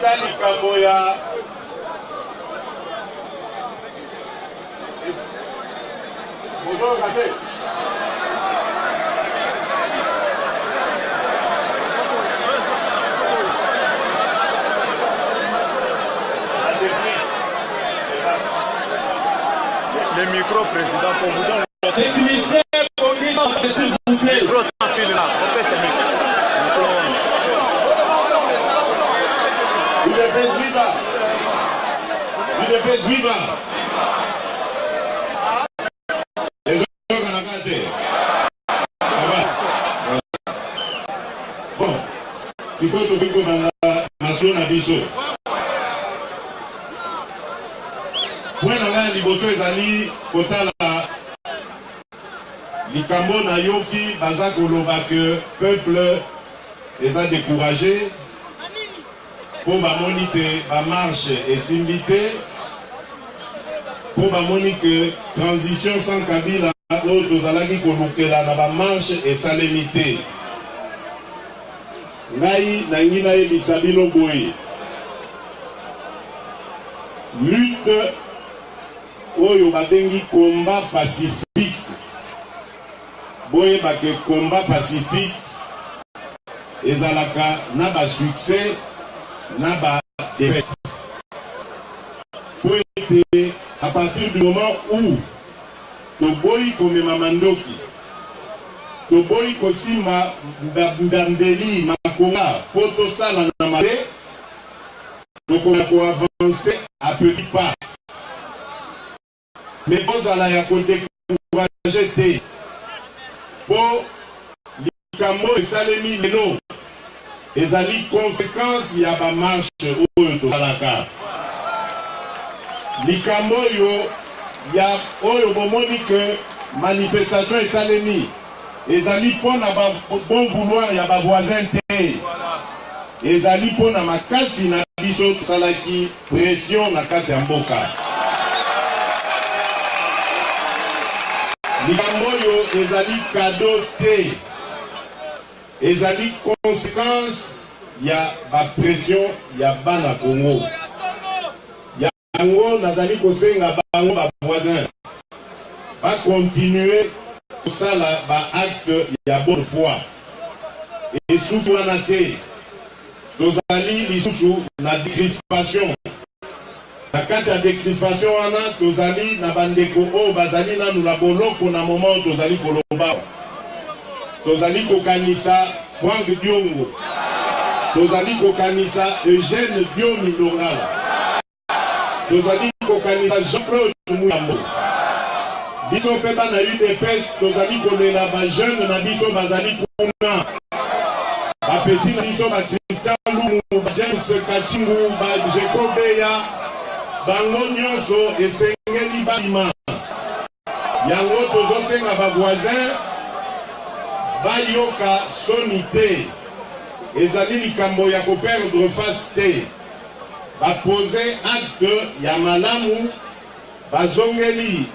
Ata likambo ya bozoyoka te. La technique. Le micro, président, qu'on vous donne. Technicien, s'il vous plaît. Micro sans fil là, on fait ce micro. Micro. UDPS viva! UDPS viva! Ezoyokanaka te. Ça va? Bon, sikoyo tokoki kobanda masolo na biso. Point na ngai ya liboso ezali kotala likambo nayoki baza koloba que peuple eza decourage mpo bamoni te ba marche esimbi te, mpo bamoni que transition sans Kabila oyo tozalaki kolukela na ba marche esalemi te. Ngai nalingi nayebisa bino boye, lutte oyo babengi combat pacifique, boyeba ke combat pacifique ezalaka na ba succès na ba défaite, po ete à partir du moment où toboyi komema mandoki, toboyi kosimba mbambeli makonga po tosala na mabe, tokoka ko avancer à petit pas. Mais bozala ya ko decourager te, po likambo esalemi lelo ezali consequence ya ba marche oyo tosalaka. Likambo oyo ya oyo bomoni que manifestation esalemi ezali mpo na ba bon vouloir ya ba voisins te, ezali mpo na makasi na biso tosalaki pression na kati ya mboka. Likambo oyo ezali cadeau te, ezali consequence ya ba pression ya bana Congo. Yango nazali kosenga bango ba voisins ba continuer kosala ba actes ya bonne foi. Esuki wana te, tozali lisusu na decrispation. Na kati ya decrispation wana tozali na bandeko oyo bazali nanu na boloko na moment oyo tozali koloba. Tozali kokanisa Franck Diongo, tozali kokanisa Eugène Diomi Ndongala, tozali kokanisa Jean-Claude Muyambo. Biso mpe bana UDPS tozali kolela ba jeunes na biso bazali kuna, ba petits na biso ba Christian Lumu, ba James Kachingu, ba Jeko Beya, bango nyonso esengeli babima. Yango tozosenga ba voisins bayoka soni te, ezali likambo ya ko perdre face te. Ba poser acte ya malamu, bazongeli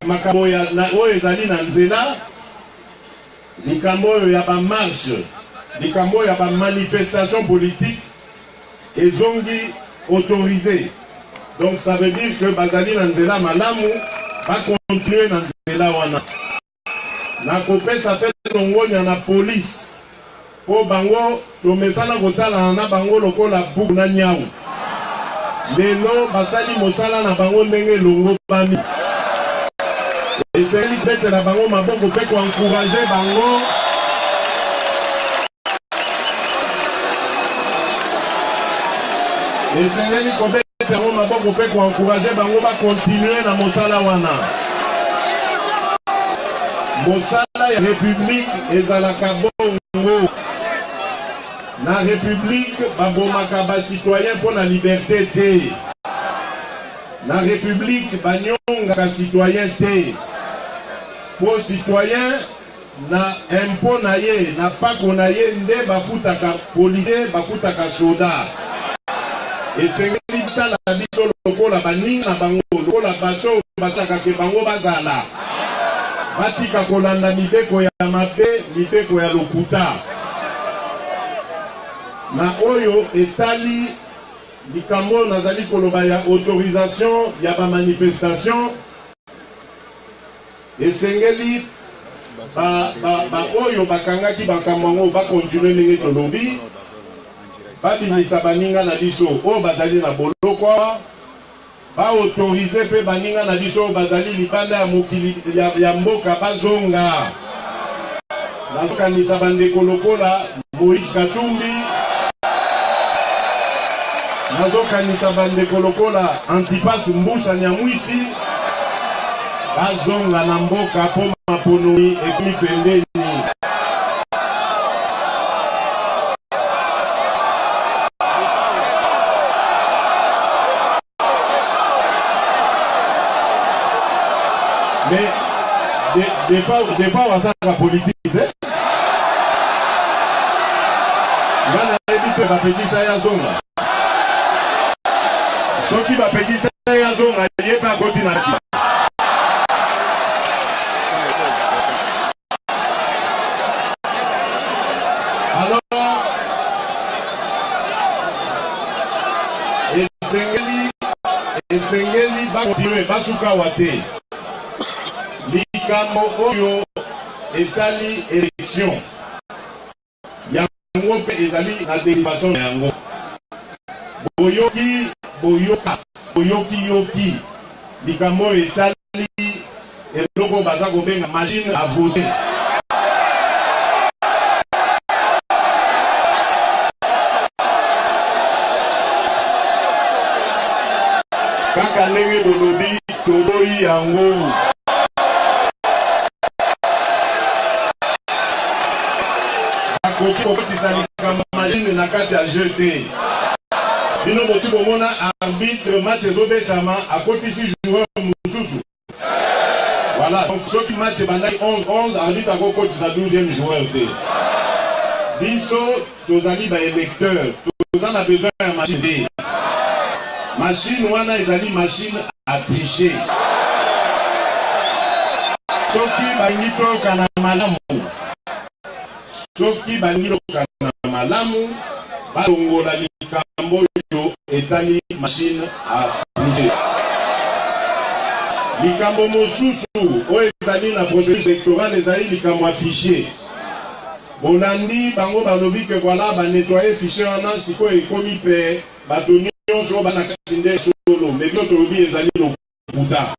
makambo oyo ezali na nzela, likambo oyo ya ba marche, likambo oyo ya ba manifestation politique ezongi autorise. Donc ça veut dire que bazali na nzela malamu, ba continuer na nzela wana. Nakopesa pe longonya na police po bango tomesana kotalana na bango lokola buku na niawu. Lelo basali mosala na bango ndenge elongobani. Esengeli kobetela bango maboko pe ko encourager bango. Esengeli kobetela bango maboko pe ko encourager bango ba continuer na mosala wana. Mosala ya republique ezalaka bongo. Na republique babomaka ba citoyens mpo na liberte te. Na republique banyongaka citoyen te. Mpo citoyen na impot na ye, na pako na ye nde bafutaka policier, bafutaka soda. Esengeli batala biso lokola baninga na bango, lokola bato oyo basalaka ke bango bazala. Batika kolanda mibeko ya mabe, mibeko ya lokuta. Na oyo etali likambo oyo nazali koloba ya autorisation ya ba manifestations, esengeli ba, ba, ba oyo bakangaki makambo yango ba continuer ndenge tolobi, babimisa baninga na biso oyo bazali na boloko awa, ba autoriser pe baninga na biso oyo bazali libanda ya mokili ya, ya mboka bazonga. Nazokanisa bandeko lokola Moïse Katumbi, nazokanisa bandeko lokola Antipas Mbusa Nyamwisi, bazonga na mboka mpo maponomi ekomi pembeni. Mais des fois basalaka politique te. Nga nayebi te bapekisa ye azonga. Soki bapekisa ye azonga, ye mpe akoti na kati. Alors, esengeli esengeli bakontinue basuka awa te. Likambo oyo etali election yango mpe ezali na derivation na yango. Boyoki boyoka boyoki yoki likambo oyo etali eloko baza kobenga machine à voter. Kaka ndenge bolobi toboyi yango. Bakoki kokotisa likambo machine na kati ya jeu te. Bino boti bomona arbitre match ezobetama akotisi joueur mosusu. Voilà, donc soki match ebandaki 11 11 arbitre akokotisa 12e joueur te. Biso tozali ba électeurs, toza na besoin ya machine te. Machine wana ezali machine à tricher. Soki balingi toyokana malamu, soki balingi toyokana malamu, balongola likambo oyo etali machine à tricher. Likambo mosusu oyo ezali na processus electoral ezali likambo ya fichier. Bolandi bango balobi que voilà ba nettoyer fichier wana sikoyo ekomi pe bato nyonso oyo bana kati nde solo, mais biso tolobi ezali lokuta.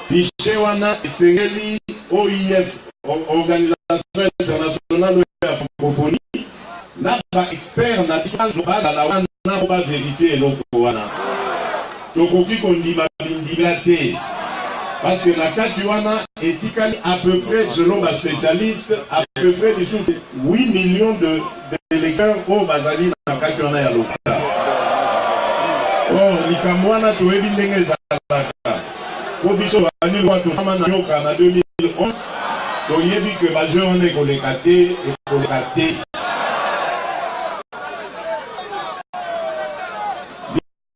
Fichier wana esengeli OIF, Organisation Internationale ya Francophonie, na ba experts na biso bazala wana mpo ba verifier eloko wana. Tokoki kondima bindimela te parce que na kati wana etikali à peu près selon ba spécialistes à peu près lisusu 8 millions de d'électeurs oyo bazali na kati wana ya lokuta. Or likambo wana toyebi ndenge ezalaka po biso bani lokola tofama na nyoka na 2011 toyebi que ba jeux wana ekoleka te, ekoleka te.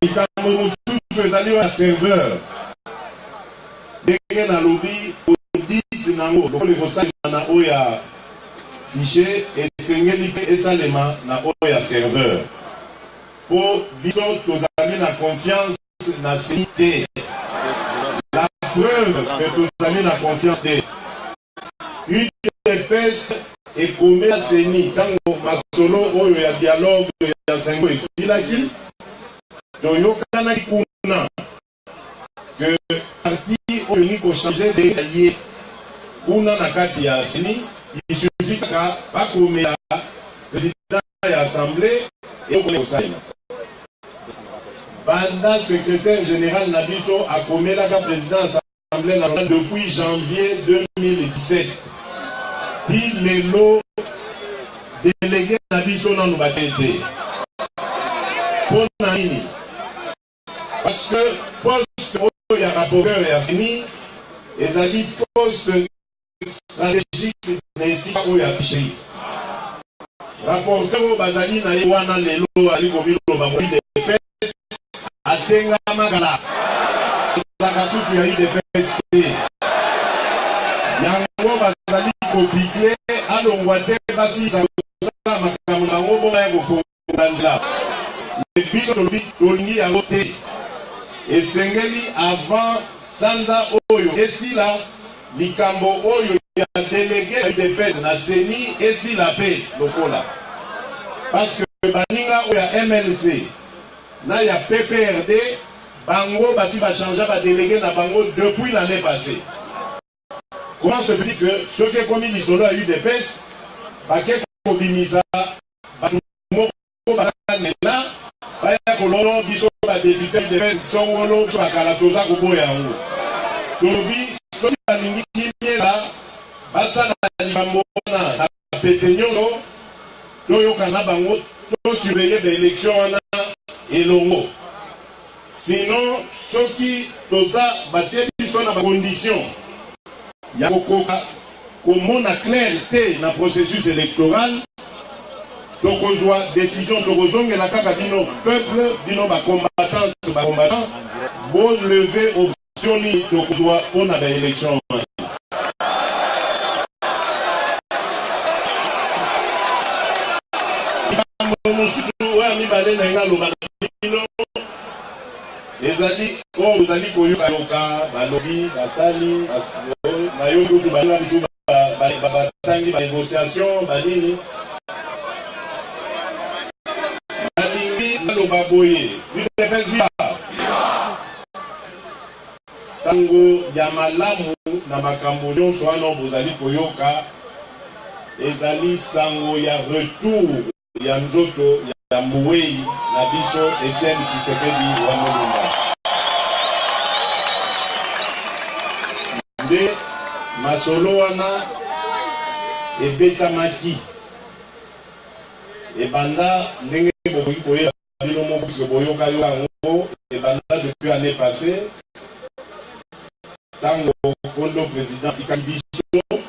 Likambo mosusu ezali oyo ya serveur. Ndenge nalobi, audit nango lokola ekosalema na oyo ya fichier, esengeli mpe esalema na oyo ya serveur. Mpo biso tozali na confiance na CENI te. La preuve que tozali na confiance te. Udps ekomela CENI ntango masolo oyo ya dialogue ya Cenco esilaki, toyokanaki kuna que parti oyo elingi ko changer de ye kuna na kati ya CENI, il suffit kaka bakomela president ya assemblée eloko ekosalema. Banda secretaire general na biso akomelaka president Assemblée nationale depuis janvier 2017 ti lelo delege na biso nanu batie te. Mpo na nini? Parce que poste oyo ya rapporteur ya CENI ezali poste stratégique na esika oyo ya ficherie. Rapporteur oyo bazali na ye wana lelo azali komiloba UDPS atengama kala, azalaka susu ya UDPS te. Yango bazali kopikle alongwa te basilisa. kosala makambo na bango bongo ya kofongola nzela. Mais biso tolobi tolingi yango te. Esengeli avant sanza oyo esila likambo oyo ya délégué ya UDPS na CENI esila pe lokola. Parce que baninga oyo ya MLC na ya PPRD bango basi ba changea ba délégué na bango depuis l'année passée. Comment se fait-il que soki ekomi lisolo ya UDPS bake kobimisa bato moko basanela baya kololo biso ba député UDPS songolo biso bakala toza koboya yango. Tolobi soki balingi kimia basala likambo wana na pete nyonso, toyoka na bango, tosurveille ba élection wana elongo. Sinon soki toza batie biso na ba condition ya kokoka komona clair te na processus électoral, tokozwa décision, tokozongela kaka bino peuple, bino ba combattants, ba combattants, bolever option nini tokozwa mpona ba élection wana. Likambo mosusu oyo ya mibale na ngai aloba na bino ezali oyo bozali koyokayoka balobi basali nayoki kutu baninga biso batangi ba négociation banini. Nalingi naloba boye, UDPS viva! Sango ya malamu na makambo nyonso wana bozali koyoka ezali sango ya retour ya nzoto ya mowei na biso Etienne Tshisekedi wa Mulumba. Nde masolo wana ebetamaki ebanda ndenge bokoki koyeba bino moko, puisque boyoka yoka yango ebanda depuis année passée ntango kondo président atikaki biso.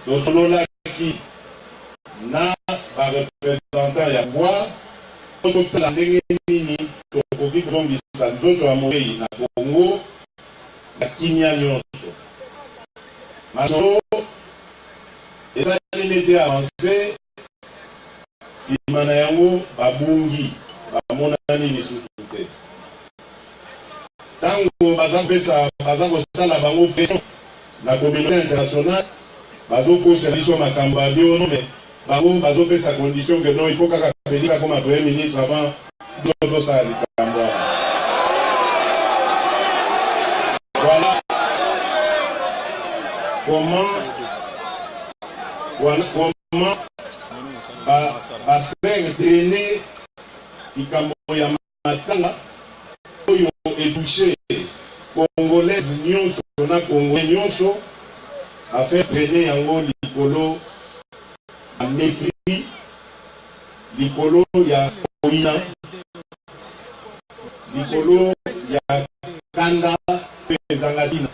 Tosololaki na ba représentant ya pouvoir po totala ndenge nini tokoki kozongisa nzoto ya mowei na Congo na kimia nyonso. Masolo esali neti avance, nsima na yango babungi, bamonani lisusu te. Ntango baza kopesa, baza kosala bango pression na communauté internationale, bazokosela biso makambo ya biono, mais bango bazopesa condition que non, il faut kaka Félix akoma premier ministre avant biso tosala likambo wana. Voilà comment, voilà comment ba faire traîner likambo ya matanga oyo etouche congolaise nyonso na congolais nyonso, ba faire traîner yango likolo ya mépris, likolo ya koyina, likolo ya kanda mpe ezanga ntina.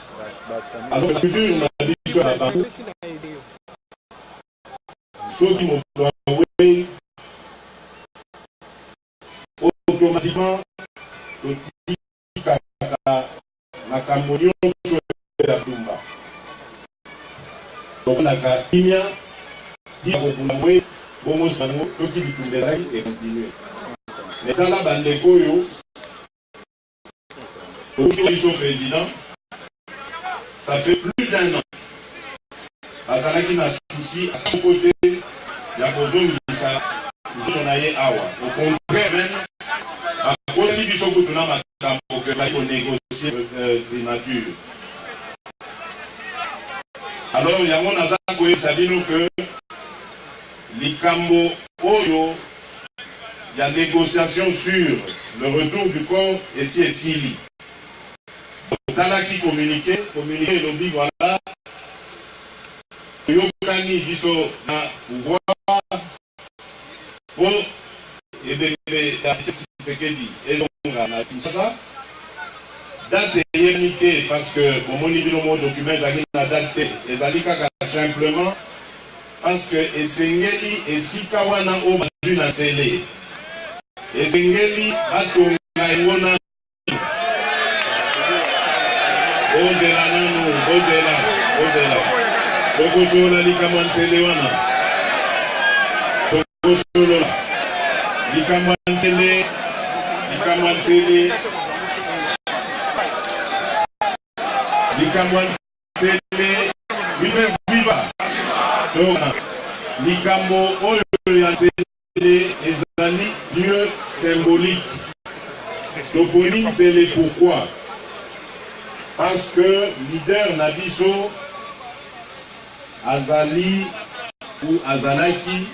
Alors la culture na biso ya babantu, soki moto awei, automatiquement totikaka makambo nyonso ya tumba, tokondaka kimia tika kokunda mwe bongo sango soki bitumba ezalaki ekontinue. Mais tala bandeko oyo tokuti biso président, ça fait plus d'un an bazalaki na souci ata moko te ya kozongisa nzoto na ye awa. Au contraire même, bakosi biso kutu na makambo ke bazali konégocie primature. Alors yango naza koyebisa bino ke likambo oyo ya négociation sur le retour du corps esi esili. Otalaki communiqué, communiqué elobi voilà, toyokani biso na pouvoir po ebembe ya Tshisekedi ezonga na Kinshasa. Date eyebani te parce que bomoni bino mo document ezali na date te, ezali kaka simplement parce que esengeli esika wana oyo bazwi na nzele esengeli batonga yango nanu. Bozela nanu, bozela, bozela, tokosolola likambo ya nzele wana. Tokosolola likambo ya Nsele, likambo ya Nsele, likambo ya Nsele, vive viva. Toyokana likambo oyo ya Nsele ezali lieu symbolique. Toponi Nsele pourquoi? Parce que leader na biso azali ou azalaki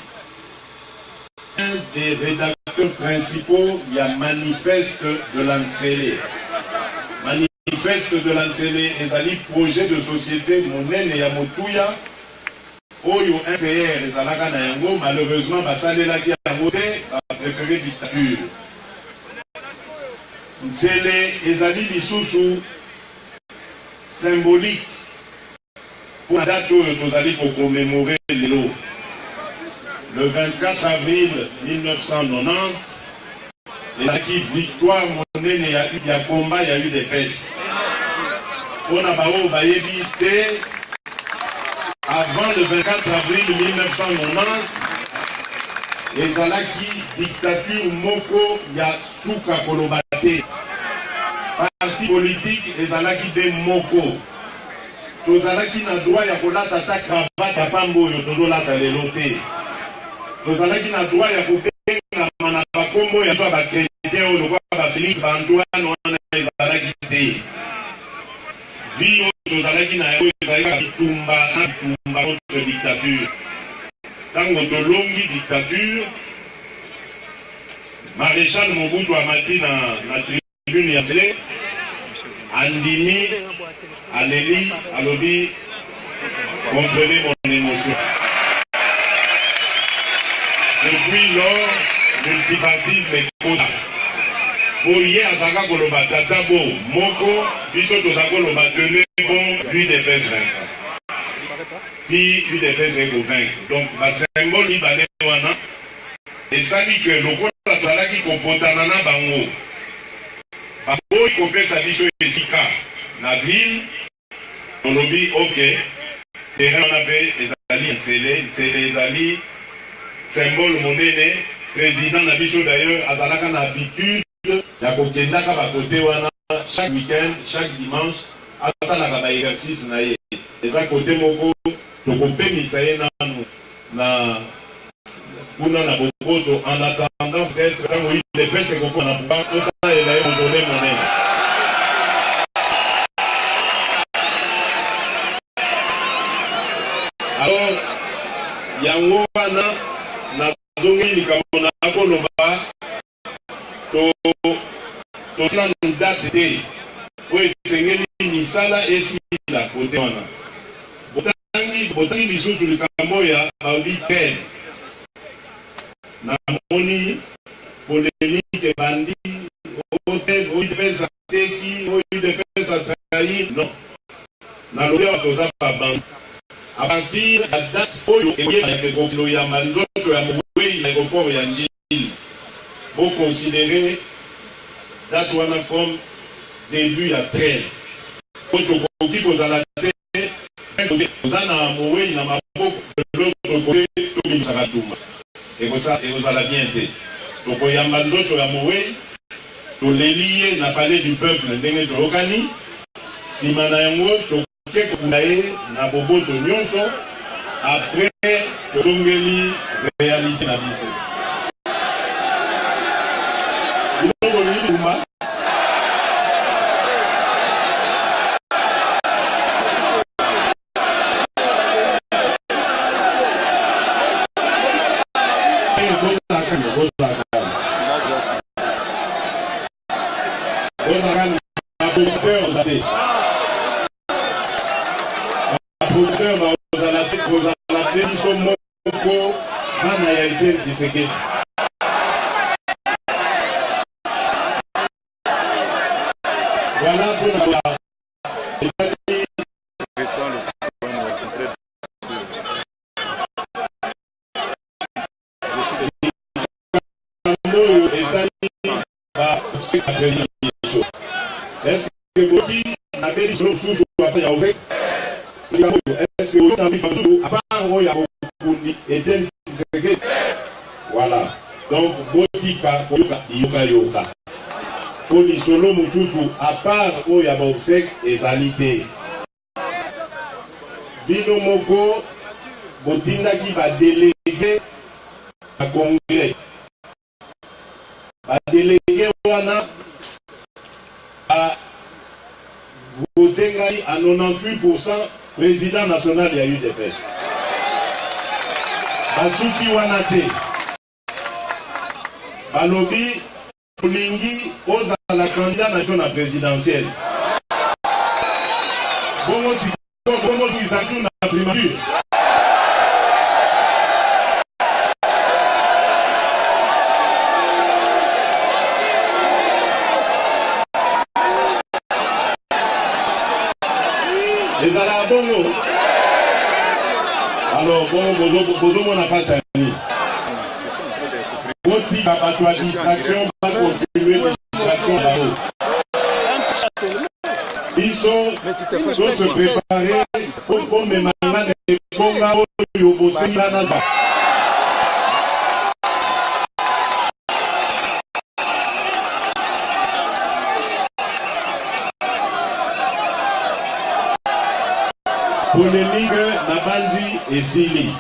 un des rédacteurs principaux ya manifeste de la Nsele. Manifeste de la Nsele ezali projet de société monene ya motuya oyo MPR ezalaka na yango, malheureusement basalelaki yango te, ba préférer dictature. Nsele ezali lisusu symbolique mpo na date oyo tozali ko commemorer lelo, le 24 avril 1990, ezalaki victoire monene ya ya combat ya udps. Mpo na baoyo bayebi te, avant le 24 avril 1990, ezalaki dictature moko ya suka koloba te. Parti politique ezalaki be moko. Tozalaki na droit ya kolata ata cravate ya pamba oyo tozolata lelo te. Tozalaki na droit ya kobengama na bakombo ya biso ya ba chretiens oyo lokola ba Felix, ba Antoine wana ezalaki te. Vie oyo tozalaki na yango ezalaki kaka bitumba na bitumba contre dictature. Tango tolongi dictature, Marechal Mobutu amati na, na tribune ya Nsele, andimi, aleli, alobi comprenez mon émotion. Depuis lors, multipartisme ekota. Po ye azalaka koloba tata bo moko, biso toza koloba tenez bon l'UDPS vaincra. Ti UDPS eko vaincre. Donc ba symbole mibale wana esali que lokola tozalaki kopotana na bango, baboyi kopesa biso esika na ville, tolobi ok, terrain wana pe ezali ya Nsele, Nsele ezali symbole monene, president na biso d'ailleurs azalaka na habitude ya kokendaka ba cote wana chaque week-end, chaque dimanche asalaka ba exercices na ye, eza cote moko tokopemisa ye nanu na kuna na boboto en attendant peut-être tango udps ekokoma na pouvoir tosalela ye mausolée monene. Alors yango wana nazongi likambo nakoloba to totia nanu date te po esengeli misala esila kote wana. Botangi botangi lisusu likambo ya balobi te namoni polemique ebandi o te udps ateki o udps atrahir non nalobi awa toza ba bantu à partir ya date oyo ekoyeba ya koyamba nzoto ya mowei na aeroport ya Ndjili. Bo considerer date wana comme debut ya treve po tokoki kozala te d'un cote toza na moweyi na maboko de l'autre cote tobimisaka bitumba ekozala bien te. Tokoyamba nzoto ya moweyi toleli ye na palais du peuple ndenge toyokani sima na yango toke kokunda ye na boboto nionso après tozongeli realite na biso. Bino bolingi bitumba? Bozala calme, bozala calme. Bozala calme. Ba producteur oza te. Ba producteur bazala te, kozala te biso moko bana ya Etienne Tshisekedi. Voilà mpona etali Christian le citoyen est en train de suivre. Je suis de likambo oyo etali ba obsèques ya president na biso. Est-ce que boyoki nabeti lisolo mosusu à part ya obsèques? Likambo oyo, est-ce que boyoki likambo mosusu à part oyo ya bokundi Etienne Tshisekedi? Botika koyoka biyokayoka mpo lisolo mosusu à part oyo ya ba obsèques ezali te. Bino moko botindaki ba delegues na congrès. Ba delegues wana ba voter ngai à 98% president national ya udps. Basuki wana te. Balobi tolingi ozala candidat na biso na presidentielle. Bongo sikoyo bongo zongisa na primature. Ezalaka bongo. Alors bongo bozomona pasi ya nini? Botika bato ya distraction ba continuer distraction bango. Biso to se preparer po bomema nga na ebonga oyo bosengi nga nazwa. Polemique nabanzi esili.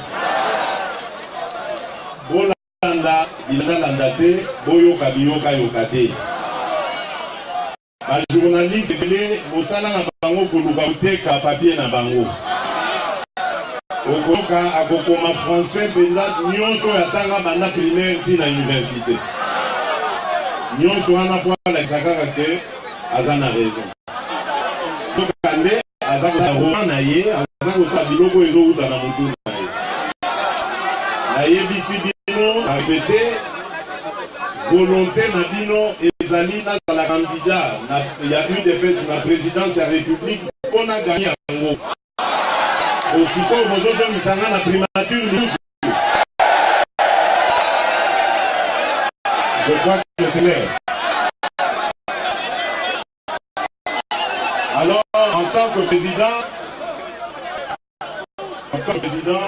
Bolanda bilandalanda te, boyoka biyokayoka te. Ba journalistes ebele mosala na bango koluka koteka papier na bango. Okoyoka akokoma français mpenza nyonso oyo atanga banda primaire ti na universite. Nyonso wana mpo alakisa kaka ke aza na raison. Nzoka nde aza kosala roman na ye, aza kosala biloko oyo ezowuta na motu na ye. Nayebisi bino, na repete, volonte na bino ezali nazala candidat na, ya udps na presidence ya republique mpo na gagner yango. Osikoyo bozozongisa nga na primature lisusu. Je crois que c'est clair. Alors, en tant que président, en tant que président,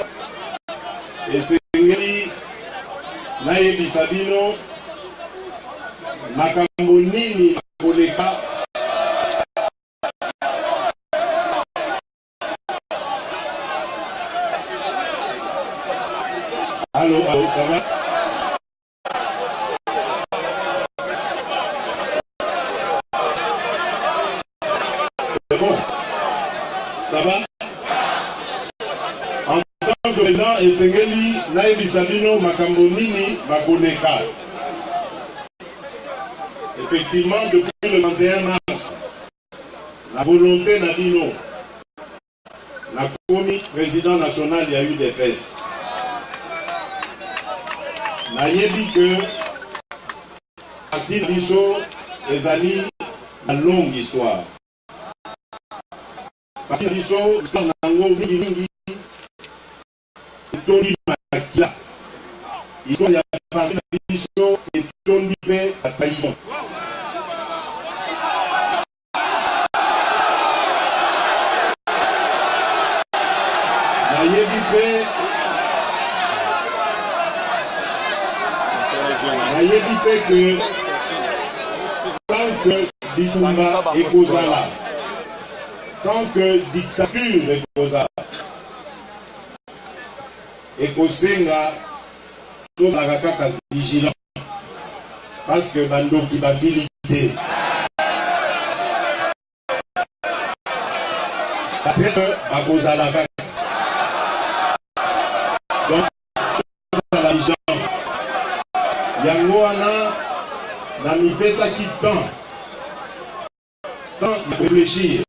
esengeli nayebisa bino makambo nini koleka. Allô, allô, ça va? C'est bon? Ça va? En tant que président, esengeli nayebisa bino makambo nini bakoleka. Effectivement, depuis le 31 mars, na volonté na bino, nakomi président national ya UDPS. Nayebi que parti na biso ezali na longue histoire. Parti na biso histoire na yango mingi mingi etondi makila. Histoire ya parti na biso etondi mpe ba trahison. Nayebi mpe nayebi mpe que tant que bitumba ekozala, tant que dictature ekozala, ekosenga tozalaka kaka vigilant parce que bandoki basili te. Batraître bakozala kaka. Donc tozala vigilant. Yango wana namipesaki temps temps ya réfléchir.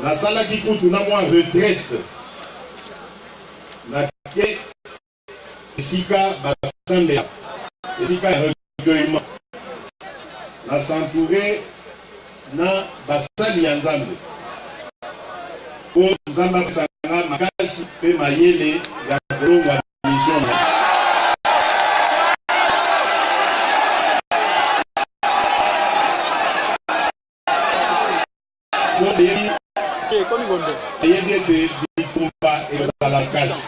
Nasalaki kutu na mwa retraite, nake esika basambela, esika ya recueillement, na s'entourer na basali ya Nzambe mpo Nzambe apesa nga makasi mpe mayele ya kolonga mission na. Mpo nayebi ete bitumba ekozala makasi,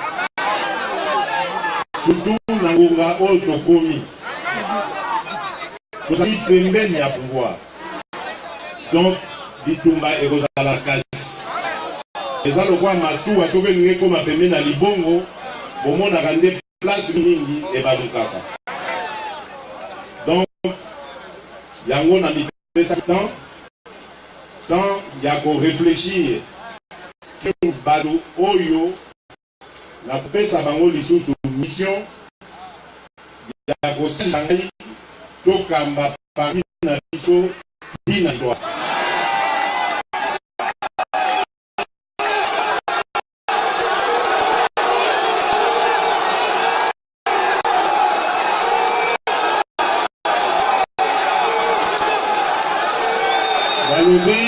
surtout. na ngonga oyo tokomi, tozali pembeni ya pouvoir, donc bitumba ekozala kasi eza lokola masuwa soki elingi ekoma pembeni na libongo, bomonaka nde place mingi ebalukaka. Donc yango na mipesaki temps ya koreflechir sur bato oyo nakopesa bango lisusu mission ya kosalisa ngai tokamba parti na biso tina victoire. Nalobi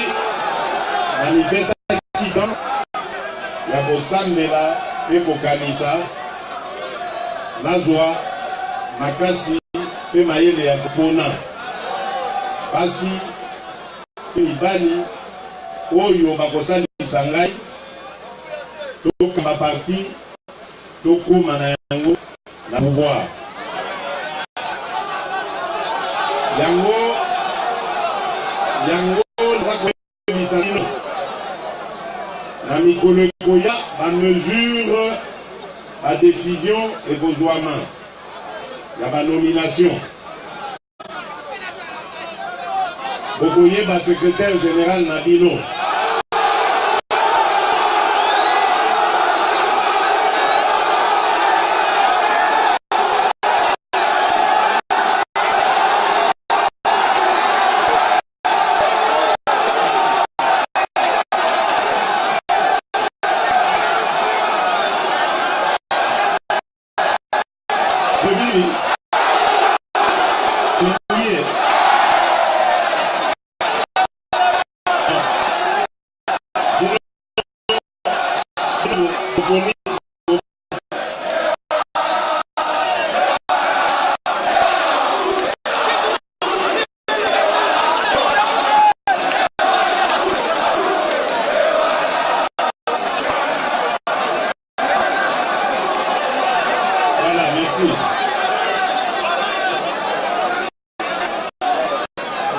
namipesaki temps ya kosambela mpe kokanisa, nazwa makasi mpe mayele ya kopona basi mpe mibali oyo bakosalisa ngai tokamba parti, tokoma na yango na pouvoir. Yango naza koyebisa bino, na mikolo ekoya, ba mesure, ba decision ekozwama ya ba nomination. Bokoyeba secretaire general na bino. Bobili toye bino boponi. Voilà, merci.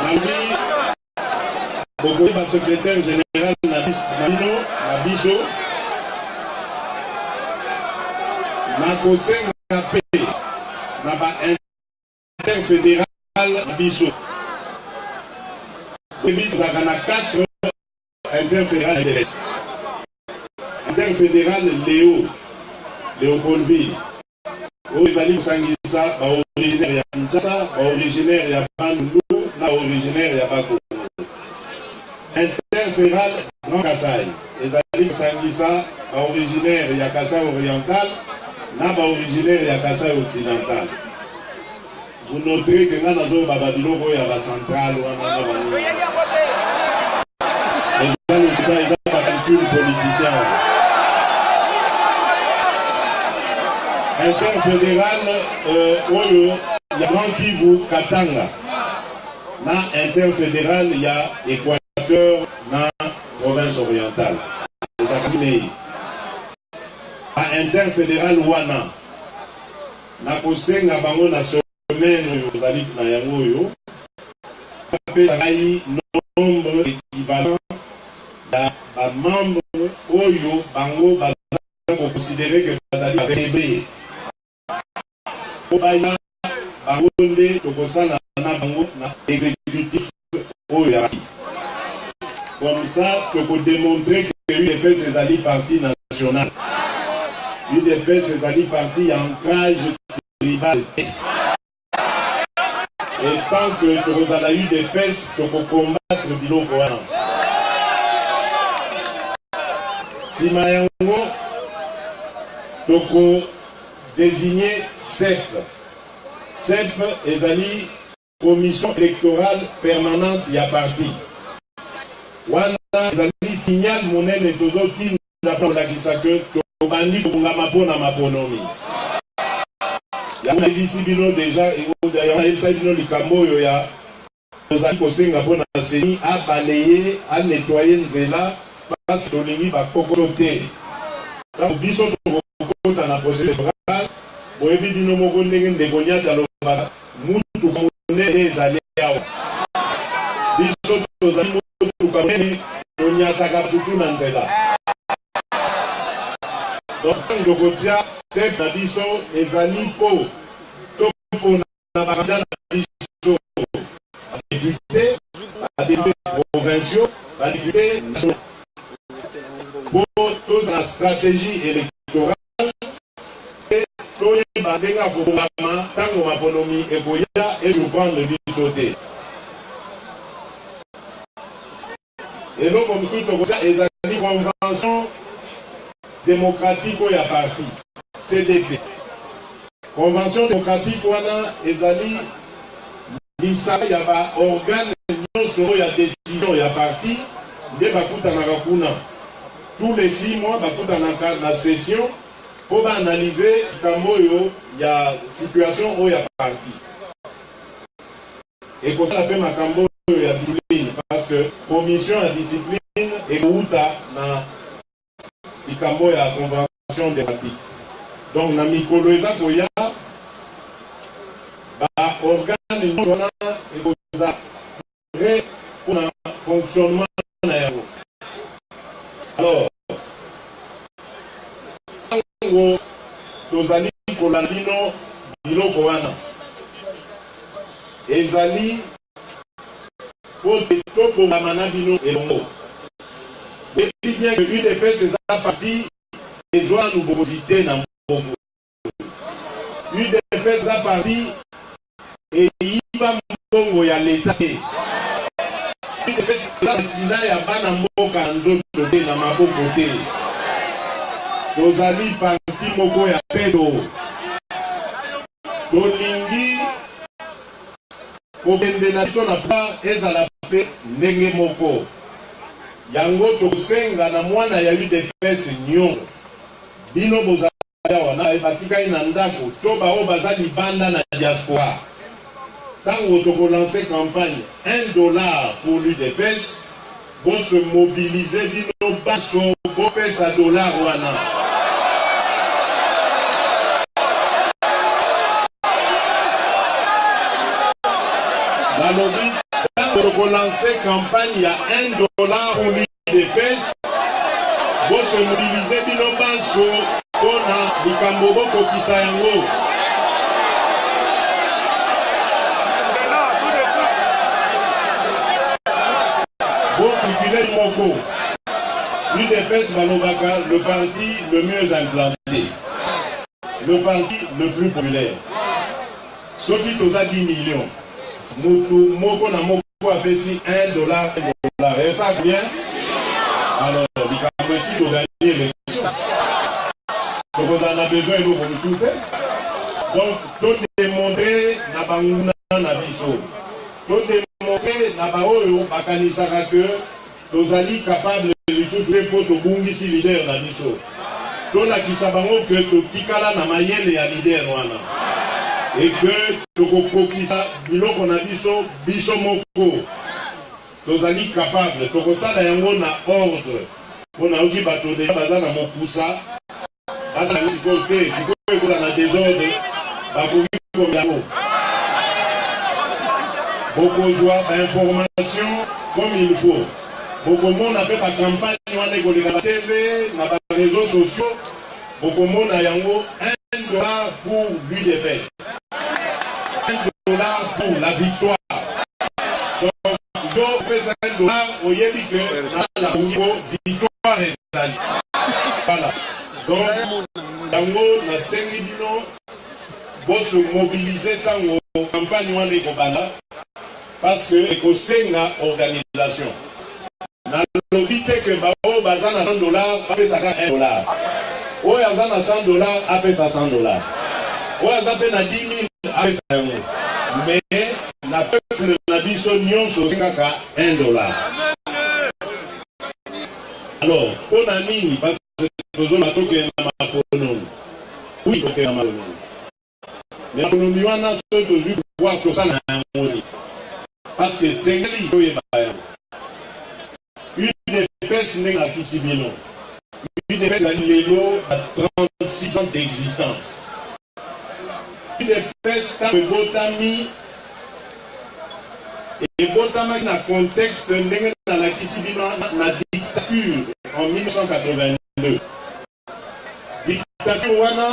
Nalobi bokoyeba secrétaire général na bino na biso. Nakosenga mpe na ba interfédéral na biso. Oyebi tozalaka na 4 interfédéral ya Interfédéral Leo, Leopoldville, oyo ezali kosangisa ba originaire ya Kinshasa, ba originaire ya Bandundu na ba originaire ya Bakongo. Interfédéral Grand Kasai ezali kosangisa ba originaire ya Kasai Oriental na ba originaire ya Kasai Occidental. Vous noterez que nga nazoloba ba biloko oyo ya ba centrale wana na ba nini. Eza lokuta, eza ba calcul politicien wana. Interfédéral oyo ya Grand Kivu Katanga na interfédéral ya Équateur na province orientale ezalaka minei. Ba interfederal wana, nakosenga bango na semaine oyo tozali na yango oyo, bapesa ngai nombre equivalent ya ba membres oyo bango baza ko considerer que bazali ba bebe po baya, bango nde tokosala na bango na executif oyo ya parti. Comme ça toko demontrer que udps ezali parti national. Udps ezali parti ya ancrage tribal te. Et tant que tokozala udps, toko combattre biloko wana. Sima yango toko designer CEP. CEP ezali Commission electorale permanente ya parti. Wana ezali signal monene tozotinda mpo kolakisa que tobandi kobongama mpo na maponomi. Yango nayebisi bino dejà, yango nayebisaki bino likambo oyo ya tozali kosenga mpo na CENI a balayer, a nettoyer nzela parce que tolingi ba kokoso te. Tango biso tokokota na processus electoral, Boyebi bino moko ndenge ndeko Nyati alobaka, mutuka monene ezali awa. Biso tozali mutuka monene, tonyataka butu na nzela. Donc ntango tokotia sep na biso ezali mpo topona na bakandida na biso badepute, badepute provinciaux, badepute nationaux, mpo tozala stratégie électorale mpe toyeba ndenge ya kobongama ntango maponomi ekoya esurprendre biso te. Eloko mosusu tokotia ezali convention democratique oyo ya parti CDP. Convention democratique wana ezali lisanga ya ba organes nyonso oyo ya decision ya parti nde bakutanaka kuna tous les 6 mois, bakutanaka na session mpo ba analyser likambo oyo ya situation oyo ya parti. Ekotala mpe makambo oyo ya discipline, parce que commission ya discipline ekowuta na likambo ya convention démocratique. Donc na mikolo eza koya, ba organe nyonso wana ekozala prêt mpona fonctionnement na yango. Alors ntango tozali kolanda bino, biloko wana ezali po te tobongama na bino elongo. Boyebi bien que UDPS eza parti ezwa nanu bokonzi te na mbongo. UDPS eza parti eyiba mbongo ya leta te. UDPS eza makila ya bana mboka na nzoto te, na maboko te. Tozali parti moko ya peto. Tolingi kokende na biso na pouvoir ezala mpe ndenge moko. Yango tokosenga na mwana ya UDPS nyonso, bino bozali awa na batikali na ndako to baoyo baza libanda na diaspora, ntango tokolancer campagne 1 dollar pour l'UDPS, bose mobiliser bino baso, bopesa dollar wana. Balobi ntango tokolancer campagne ya 1 dollar pour l'UDPS, bose mobiliser bino banso mpona likambo bokokisa yango. Bocalculer moko, l'UDPS balobaka le parti le mieux implanté, le parti le plus populaire. Soki toza 10 millions, mutu moko na moko apesi 1 dollar, 1 dollar eza bien. Alors likambo esi togagner élection, tokozala na besoin eloko mosusu te. Donc todémontrer na banguna na biso, todémontrer na baoyo bakanisaka ke tozali capable lisusu te mpo tobungisi leader na biso, tolakisa bango ke totikala na mayele ya leader wana et que tokokokisa biloko na biso biso moko. Tozali capable, tokosala yango na ordre, mpo nayoki bato déjà baza na mokusa, basala yango sikoyo te. Sikoyo ekozala na désordre, bakoki komela yango. Bokozwa bainformation comme il faut, bokomona mpe bacampagne wana ekoleka na TV, na baréseaux sociaux, bokomona yango: 1 dollar pour l'UDPS, 1 dollar pour la victoire. Donc yo opesa 1 dollar, oyebi ke nala bongi po victoire ezali. Voilà, donc yango nasengi bino bose mobiliser ntango campagne wana ekobanda, parce que ekosenga organisation. Nalobi te ke baoyo baza na 100 $ bapesaka 1 dollar. Oyo aza na 100 $ apesa 100 $, oyo aza mpe na 10 000 apesa yango, mais na peuple na biso nyonso kaka 1 dollar. Alors mpo na nini? Parce que tozoloba tokende na maponomi. Oui, tokende na maponomi, mais maponomi wana, soki tozwi pouvoir, tosala yango nini? Parce que esengeli toyeba yango. UDPS, ndenge nakisi bino, UDPS ezali lelo na 36 ans d'existence. Udps ntango ebotami, ebotamaki na contexte ndenge nalakisi bino na dictature en 1982. Dictature wana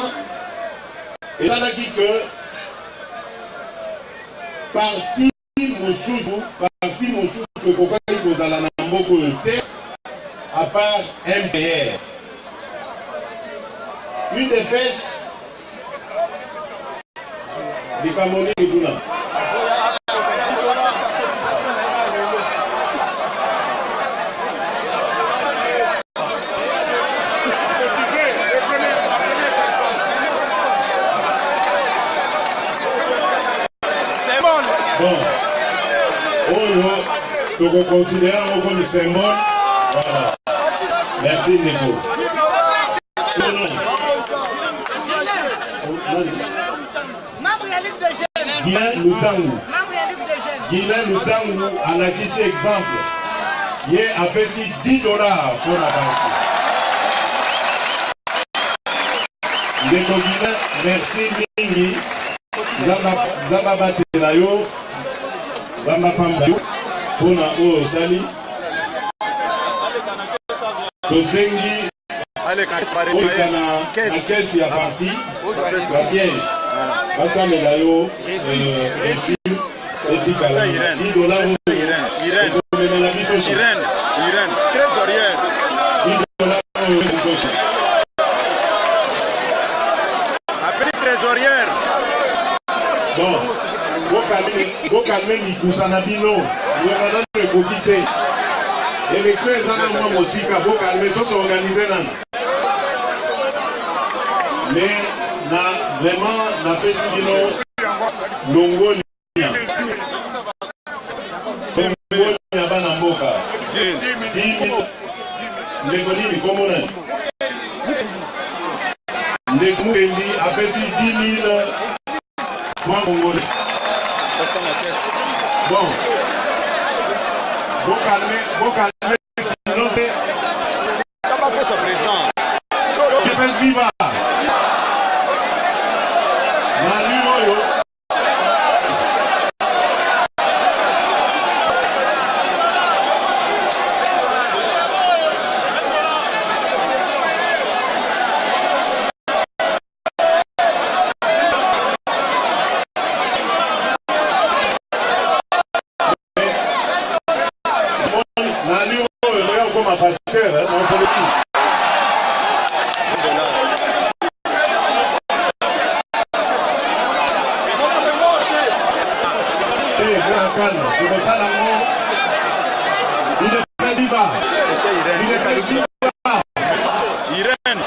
esalaki que parti mosusu parti mosusu ekokaki kozala na mboka oyo te à part MPR. UDPS likambo nini kuna? Bon, oyo tokoconsidere yango comme symbole. Voilà. Merci ndeko. Guilain Lutangu. Guilain Lutangu alakisi exemple. Ye apesi 10 $ mpo na bantu. Ndeko Guilain, merci mingi. Nzambe abatela yo, Nzambe apambola yo mpona oyo osali. Tosengi oleka na caisse ya parti, ba siège, basalela yo reçu etikala 10 $ oyo ekomemela biso. Irène, Irène, trésorière. 10 $ oyo biso. Appelez trésorière. Bon, bokalme mikusa na bino, ngonga nano ekoki te, élection eza na mwa mosika. Bokalme, tozoorganize nano. Mais na vraiment napesi bino longonya, longonya bana mboka. Ndeko nini, kombo nani? Ndeko Mukendi apesi 10 000 francs congolais. Bon, bokalme, bokalme, sinon te. UDPS viva! Na lure oyo. Na lure oyo oya okoma pasteur na ofoloki. Kana tokosala yango. UDPS viva! UDPS viva! Irène.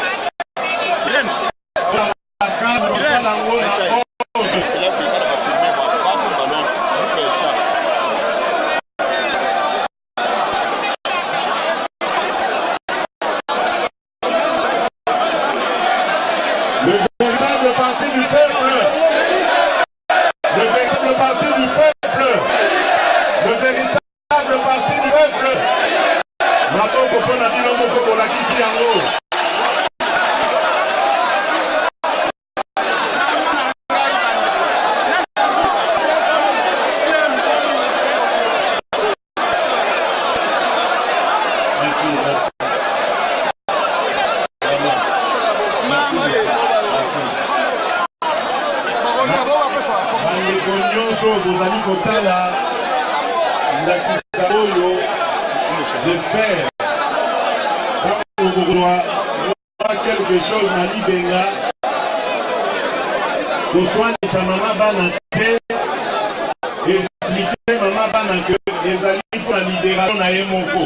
Irène. Kana tokosala yango na ordre. C'est là qu'il va filmer. Ballon. Le véritable parti du peuple. Le véritable parti du peuple. Le véritable parti du peuple. Maboko mpo na bino moko, bolakisi yango. Merci, merci. Vraiment. Merci beaucoup. Merci. Bandeko nyonso bozali kotala ndakisa oyo, j'espère ntango bokozwa mwa quelque chose na libenga, koswanisa mama bana te, explique mama bana ke ezali mpona libération na ye moko.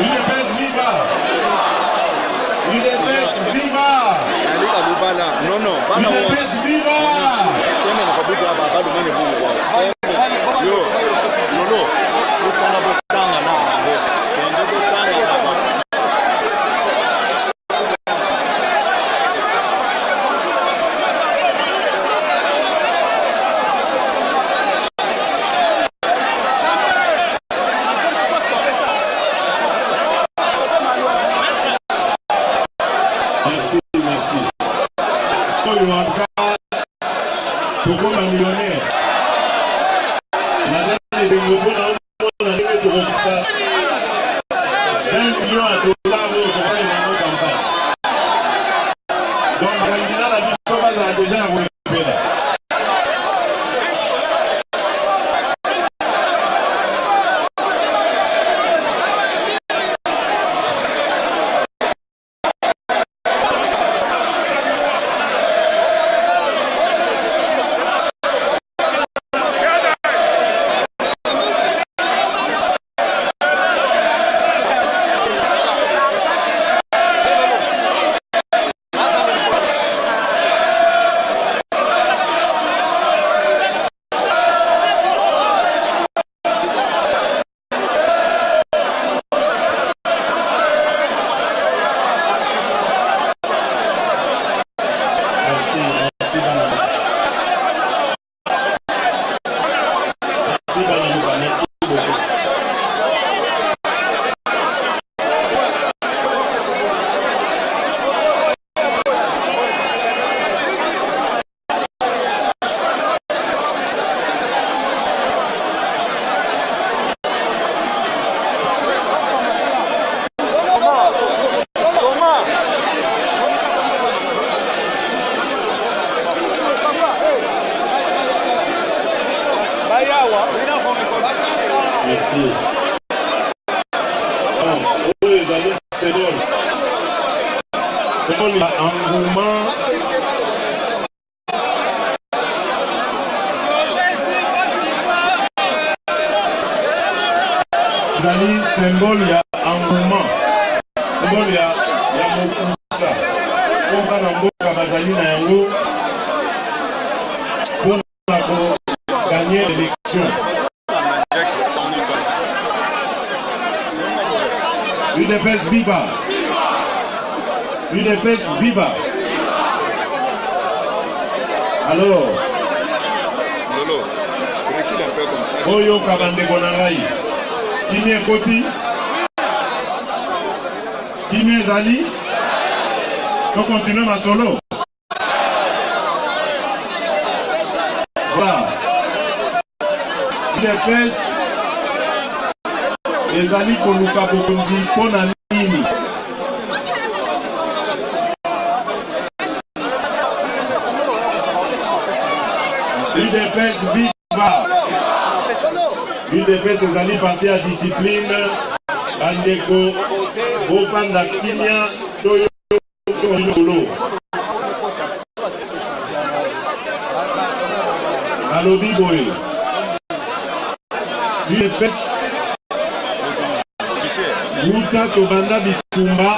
UDPS viva! UDPS viva! Non, non, bana. UDPS viva! Sema na kabuga ba ba lumene bungu wa. Yo, lolo, usana botanga na bango. Kende botanga na bango. Merci, merci. Oyo aka tokoma millionnaire. Naza na esengo mpo na omona ndenge tokokisa 20 millions ya dollars oyo tokosalela yango campagne. Donc bakandida na biso bazala deja ya kosepela. Merci, merci bana. Merci bana mboka, merci beaucoup. Merci. Bon, oyo ezali symbole. Symbole ya engouement ezali symbole ya engouement, symbole ya ya mokusa oyo bana mboka bazali na yango mpona koganye election. UDPS viva! UDPS viva! Alors, Lolo, recule un peu comme ça. Boyoka bandeko na ngai, kimia ekoti, kimia ezali, tokontinue masolo. Voilà. UDPS ezali koluka bokonzi mpo na nini? UDPS viva! UDPS ezali parti ya discipline. Bandeko, bofanda kimia toyo Nalobi boye, UDPS wuta tobanda bitumba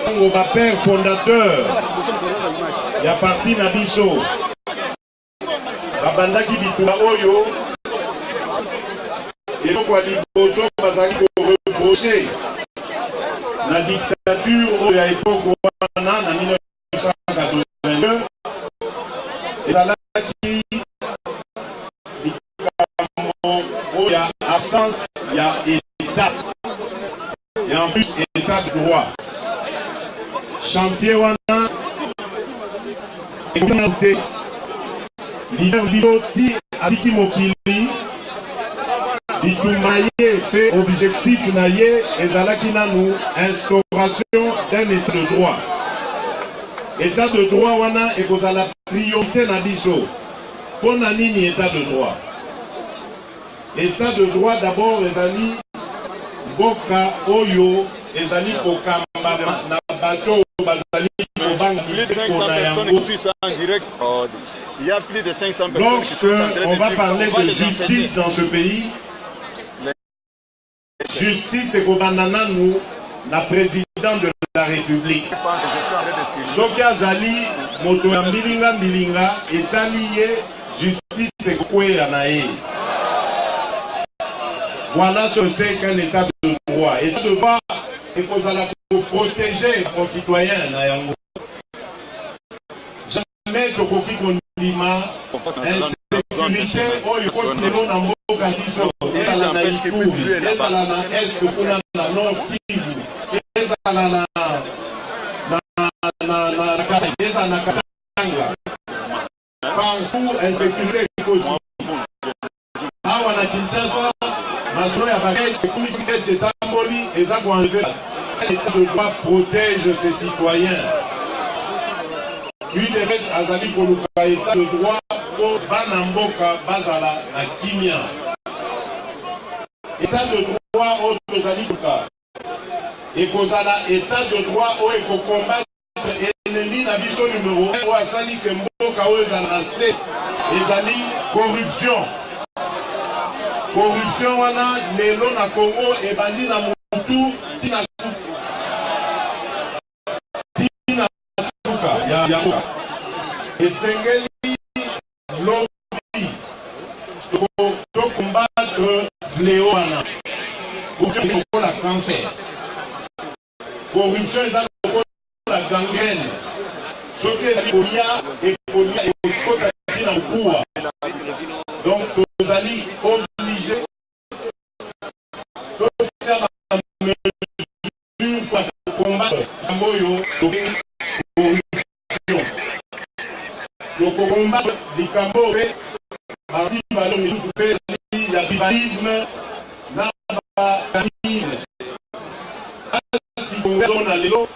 ntango ba père fondateur ya parti na biso babandaki bitumba oyo, eloko ya liboso bazalaki koreproche na dictature oyo ya epoque wana na 1982 ezalaki likambo oyo ya absence ya état et en plus état de droit. Chantier wana ekokana te, leader biso ti atiki mokili, bitumba ye mpe objectif na ye ezalaki nanu instauration d'un état de droit. État de droit wana ekozala priorité na biso. Mpo na nini état de droit? État de droit d'abord ezali mboka oyo ezali kokambama na bato oyo bazali kobanga Plus de mibeko 500 na personnes yango. qui suivent ça en direct. Oh, il y a plus de 500 personnes qui Lorsque sont en train on de va suivre. parler On va de les justice enseigner. dans ce pays, justice ekobanda nanu na président de la République. Je pense que je suis en train de filmer. Soki azali moto ya mbilinga mbilinga, etali ye, justice ekokweya na ye. Voilà ce que c'est qu'un état de droit. État de droit ekozala koprotéger concitoyen na yango. Jamais tokoki kondima insécurité oyo ekoti lelo na mboka biso, ezala na Ituri, ezala na Est kuna na Nord Kivu, ezala Ezala na na na na na Kasai, ezala na Katanga, partout insécurité ekoti. Awa na Kinshasa, masolo ya bakete ekomi kete etamboli eza koenlever. État de droit protège ses citoyens. UDPS azali koluka état de droit mpo bana mboka bazala na kimia. État de droit oyo tozali koluka ekozala état de droit oyo ekocombattre ennemi na biso numéro 1 oyo asali ke mboka oyo ezala na se, ezali corruption. Corruption wana lelo na Congo ebandi na mutu tina suka ya mboka. Esengeli lobi tocombattre fléau wana. Corruption lokola cancer, corruption eza lokola gangrène, soki ezali kolia, ekolia, ekokota ntina mokuwa. Donc tozali obligé totia bamesure mpo combattre yango oyo tobengi corruption. Tokocombattre likambo mpe batibalo misusu mpe ezali ya tribalisme na bakamine. Pasi na lelo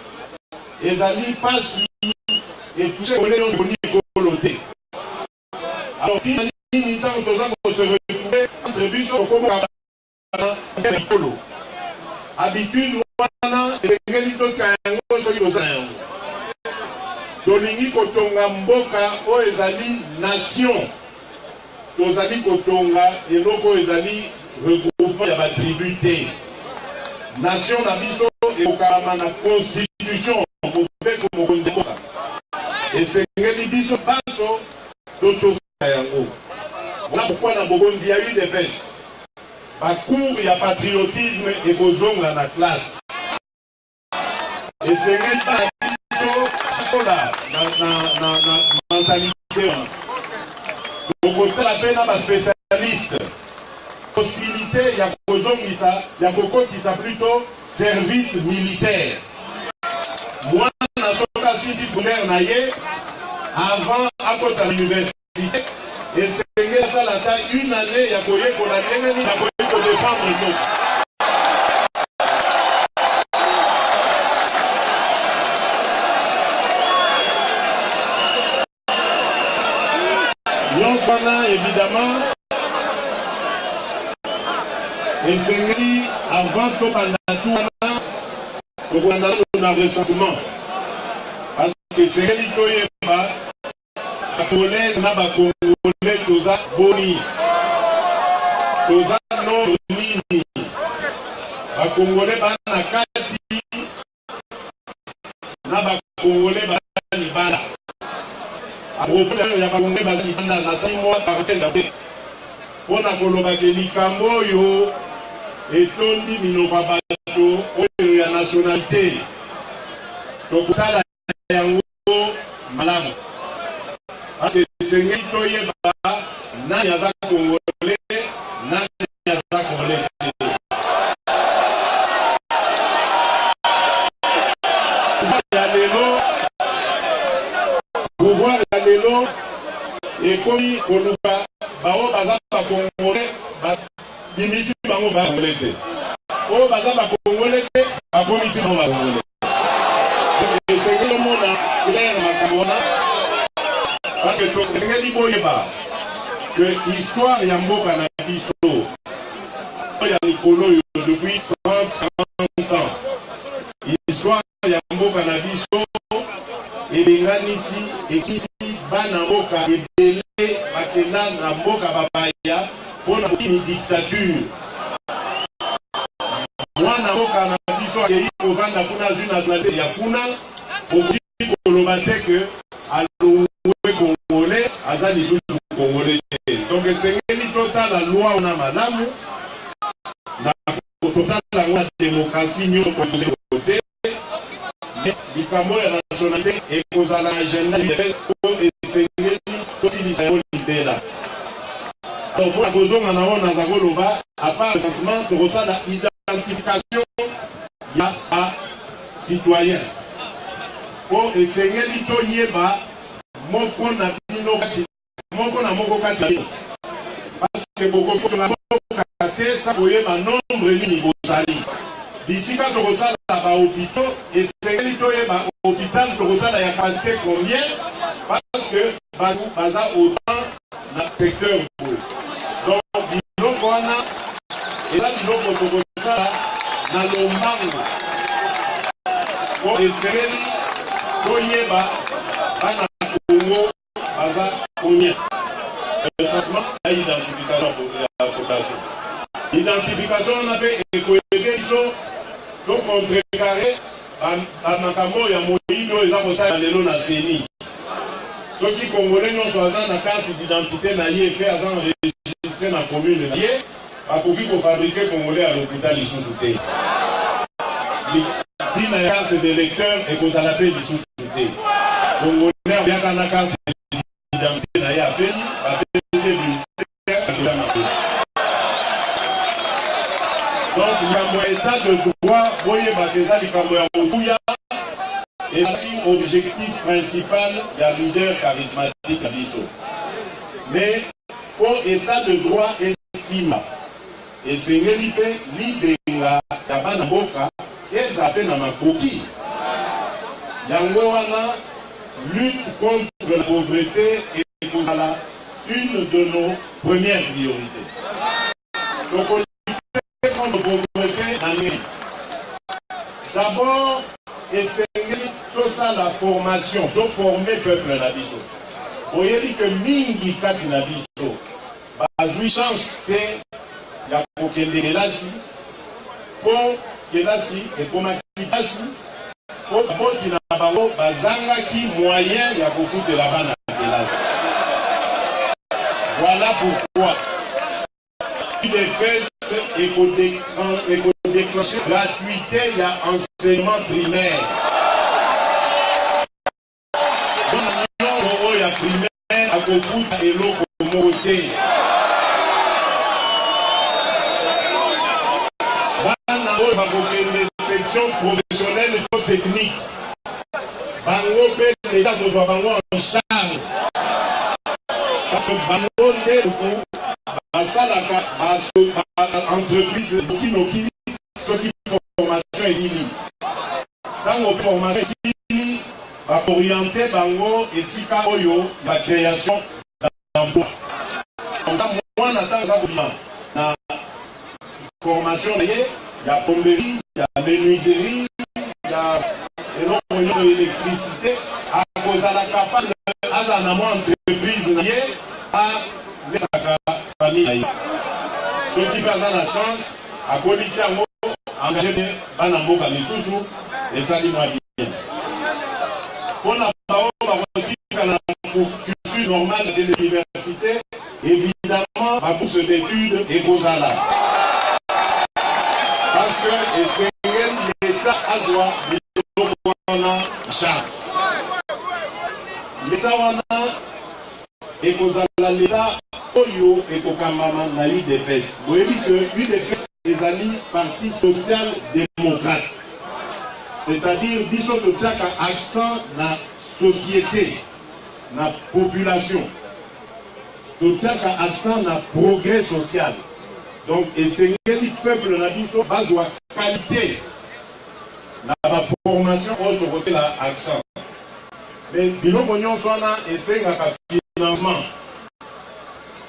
ezali pasi etouche kole nyonso eboni ekolo te. Alors tina nini ntango toza kose retrouver entre biso tokomokana ekolo? Habitude wana esengeli totika yango. Soki toza na yango, tolingi kotonga mboka oyo ezali nation, tozali kotonga eloko oyo ezali regroupement ya batribu te. Nation na biso ekokalama na constitution, mobeko mokonzi ya mboka. Esengeli biso banso totosa yango. Voilà pourquoi na bokonzi ya UDPS, bacours ya patriotisme ekozonga na classe. Esengeli bana biso bakola na mentalité wana. Tokotala mpe na baspécialiste possibilité ya kozongisa, ya kokotisa plutôt service militaire. Mwana soki asilisi secondaire na ye, avant akota na université, esengeli asala ata une année ya koyekola ndenge nini akoki kodéfendre mboka. Nyonso wana, évidemment, esengeli avant tobanda tu wana, tokobanda nano na recensement, parce que esengeli toyeba bacongolaise na bacongolais toza boni, toza nombre nini, bacongolais baa na kati na bacongolais baza libanda. À propos ya bacongolais baza libanda, nasali mwa parenthèse te mpo na koloba ke likambo oyo etondi minoko ya bato oyo ya nationalité, tokotala yango malamu, parce que esengeli toyeba nani aza congolais, nani aza congolais te. Ya lelo, pouvoir ya lelo ekomi koluka baoyo baza bacongolais, babimisi bango bacongolais te, oyo baza bacongolais te, bakomisi bango bacongolais. Esengeli omona clair makambo wana, parce que esengeli boyeba que histoire ya mboka na biso ya mikolo oyo, depuis 30 40 ans, histoire ya mboka na biso ebenganisi, ekisi bana mboka ebele bakenda na mboka bapaya mpona kokimi dictature. Mwana mboka na biso akei kovanda kuna, azwi nationalité ya kuna, okoki koloba te ke alongwe congolais, aza lisusu congolais te. Donc esengeli totala loi wana malamu na totala yango na démocratie nyonso te. Likambo ya nationalité ekozala agenda po esengeli tosilisa yango libela. Donc mpona kozonga na oyo naza koloba, à part recensement, tokosala identification ya ba citoyen, mpo esengeli toyeba moko na bino kati moko na moko kati na bino, parce que bokoki kotonga mboka te sa koyeba nombre nini bozali. Bisika tokosala ba hôpitaux, esengeli toyeba hôpital tokosala ya capacité combien, parce que bato baza autant na secteur boye. Donc biloko wana eza biloko tokosala na lombango, po esengeli toyeba bana Congo baza combien. Recensement ya identification ya population, identification wana mpe ekoyede biso to contrecarrer bamakambo oyo ya moyibi oyo eza kosala lelo na CENI. Soki Congolais nyonso aza na carte d'identité na ye mpe aza enregistré na commune na ye, bakoki kofabriquer Congolais ya lokuta lisusu te. Ntina ya carte d'électeur ekozala mpe lisusu te. Congolais ayaka na carte d'identité na ye, apesi, bapesi bulletin mabe. Donc likambo ya état de droit, boyebaka, eza likambo ya motuya, ezalaki objectif principal ya leader charismatique na biso. Mais mpo état de droit esima, esengeli mpe libenga ya bana mboka eza mpe na makoki. Yango wana lutte contre la pauvreté ekozala une de nos premières priorités. Tokolutte contre pauvreté na nini? D'abord, esengeli tosala formation, toforme peuple na biso. Boyebi ke mingi kati na biso bazwi chance te ya kokende kelasi, mpo kelasi ekomaki mpasi, mpo baboti na bango bazangaki moyen ya kofutela bana kelasi. Voilà pourquoi UDPS ekodéclenche gratuité ya enseignement primaire. Bana nyonso oyo ya primaire akofuta eloko moko te. Bana oyo bakokende section professionnelle to technique, bango mpe leta kozwa bango en charge, parce que bango nde motu basalaka baentreprise nokinoki. Soki formation esili, ntango formation esili, bakooriente bango esika oyo ya création d'emploi. Mwana ntango aza kobima na formation na ye ya plomberie, ya menuiserie, ya eloko nyonso, électricité, akozala capable azala na mwa entreprise na ye, alesaka famille na ye. Soki mpe aza na chance, akolisi yango, engage mpe bana mboka misusu, esali mwa bien. Mpona baoyo bakotika na cursus normal de l'université, évidemment babourse d'études ekozala, parce que esengeli l'État azwa biloko wana charge. L'État wana ekozala l'État oyo ekokambama na UDPS. Boyebi ke UDPS ezali parti social démocrate, c'est-à-dire biso totiaka accent na société, na population, totiaka accent na progrès social. Donc esengeli peuple na biso bazwa qualité na baformation oyo tokotela accent. Mais biloko nyonso wana esengaka financement.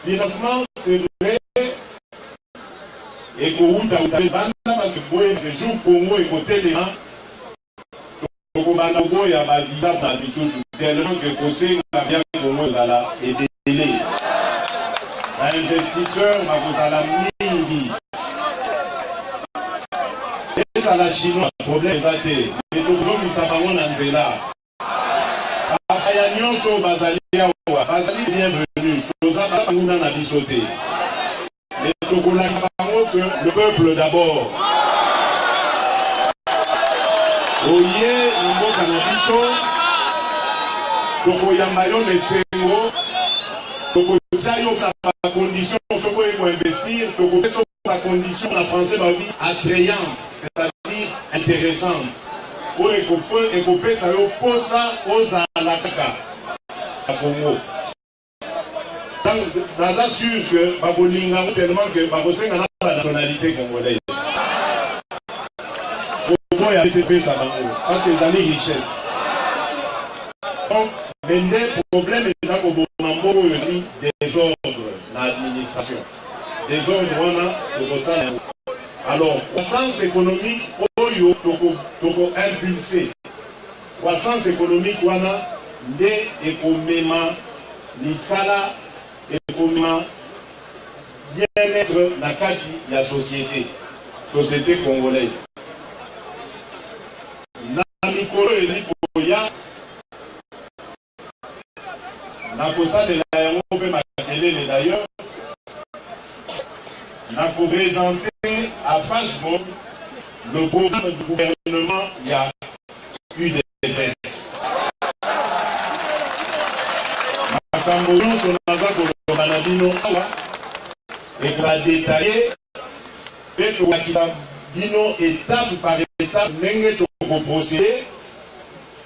Financement, c'est vrai, ekowuta banda, parce que boye jour Congo ekotelema, tokobanda koboya bavisa na lisusu, tellement que kosenga ya Congo ezala ebele, bainvestisseur bakozala mingi, ezala Chinois, problème eza te. Me tokozongisa bango na nzela. Bapaya nyonso bazali awa bazali bienvenu, toza banguna na biso te. Me tokolakisa bango que le peuple d'abord. Oye na mboka na biso, tokoyamba yo na esengo, tokotia yo na bacondition. Soki oye koinvestir, tokopesa bacondition, na français balobi attrayante, c'est-à-dire intéressante. Oyo ekopesa yo posa ozala kaka na Congo. Donc naza sûr que bakolinga yango tellement que bakosenga na ba nationalité congolaise. Koboya te pesa bango parce que ezali richesse. Donc mais nde problème eza koboma mbongo oyo ezali désordre na administration. Desordre wana tokosala yango. Alors croissance économique oyo toko toko impulser croissance économique wana nde ekomema misala, ekomema bien-être na kati ya société, société congolaise. Na mikolo ezali koya, Nakosalela yango mpe makelele d'ailleurs nako presenter à face monde le programme du gouvernement ya udps. Makambo nyonso naza koloba na bino awa ekozala detaille mpe tokolakisa bino etape par etape ndenge toko proceder.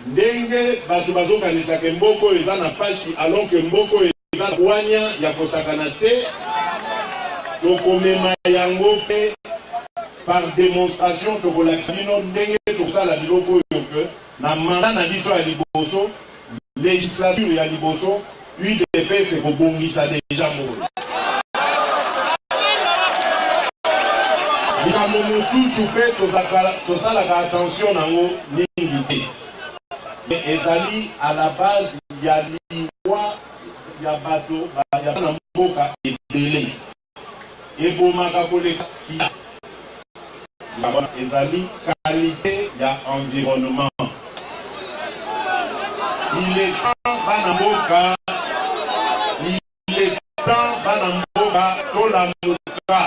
Ndenge batu bazokanisa ke mboka oyo eza na pasi alors que mboka oyo eza na bwanya ya kosakana te, tokomema yango pe par demonstration, tokolakisa bino ndenge tokosala biloko oyo que na mandat na biso ya liboso, legislature ya liboso, udps ekobongisa dejà mboka oyo. Likambo mosusu pe tosalaka attention nango mingi te, mais ezali à la base ya liwa ya bato ya bana mboka ebele, ebomaka koleka sida. Ezali qualite ya environnement. Il est temps bana mboka, il est temps bana mboka tolamuka.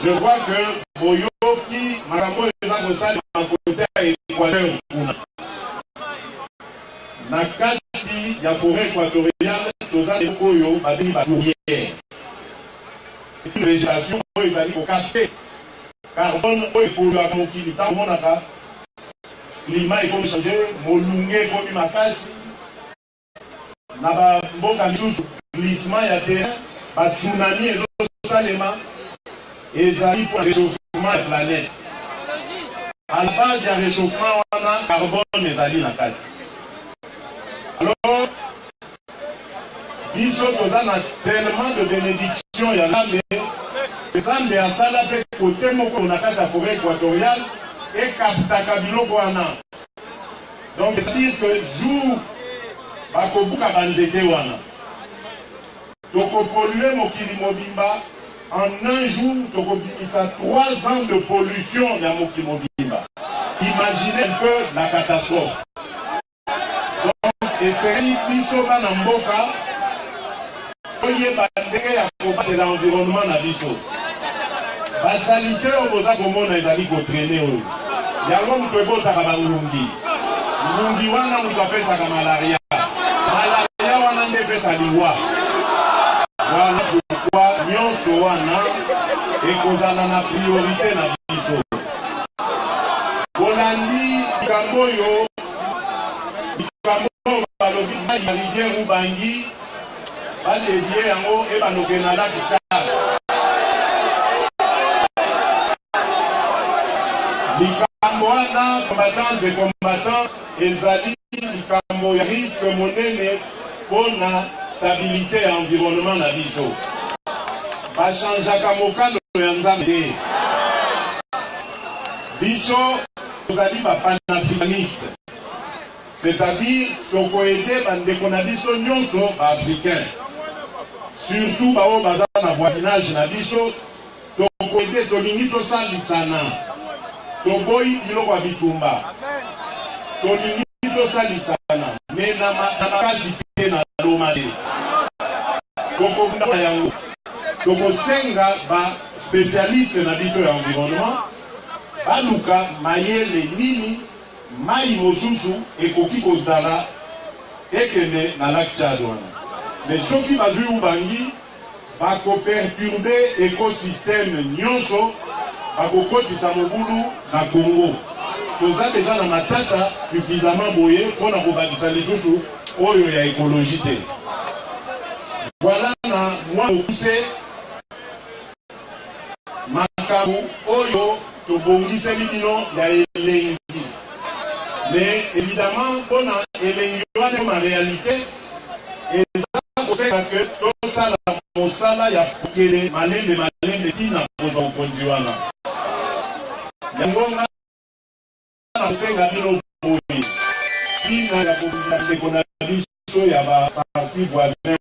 Je crois que boyoki makambo oyo eza kosalema kote ya Equateur kuna. Na kati ya foret equatoriale toza na eloko oyo babengi ba fourrière. C'est une végétation oyo ezali ko capter carbone oyo epoluaka mokili. Ntango omonaka climat ekomi changer, molunge ekomi makasi na ba mboka misusu, glissement ya terrain, ba tsunami ezosalema, ezali mpo na réchauffement ya planète. À la base ya réchauffement wana carbone ezali na kati. Alors biso toza na tellement de benediction ya Nzambe. Nzambe asala pe kote moko na kati ya foret equatoriale ekaptaka biloko wana. Donc c'est-à-dire que jour bakobuka ba nzete wana, tokopolue mokili mobimba en un jour, tokobimisa 3 ans de pollution ya mokili mobimba. Imaginez un peu la catastrophe. Donc esengeli biso bana mboka toyeba ndenge ya kobatela environnement na biso. Ba salite oyo boza komona ezali ko trainer oyo, yango moto ebotaka ba ngungi. Ngungi wana moto apesaka malaria. Malaria wana nde epesa liwa. Voilà pourquoi nyonso wana ekozala na priorite na biso. Bolandi likambo oyo, likambo oyo balobi mayi ya rivière Ubangi ba devier yango ebanda kokende na lac Tchad. Likambo wana combattants et combattants ezali likambo ya risque monene mpo na stabilite ya environnement na biso. Ba changeaka mokano ya Nzambe te. Biso tozali ba panafricanistes. C'est-à-dire toko aider ba ndeko na biso nionso ba africains. Surtout ba oyo baza na voisinage na biso, toko aider, tolingi tosalisana. Toboyi biloko ya bitumba. Tolingi tosalisana mais na makasi te, na loma te. Tokobunda na yango. Tokosenga ba specialistes na biso ya environnement baluka mayele nini Mayi mosusu ekoki kozala ekende na lac Tchad wana mais soki bazui Ubangi bako perturber ecosystème nionso, bakokotisa mobulu na Congo. Toza deja na matata suffisamment boye mpo na kobakisa lisusu oyo ya ecologie te. Voilà na mwa mokuse makambo oyo tobongiseli bino ya elengi. Mais évidemment mpo na elengi wana ekoma realite, eza kosenga que tosala mosala ya kokende malembe malembe ti na kozwa bokonzi wana. Yango nga nakosenga bino boye, ntina ya kobunda ndeko na biso ya ba parti voisin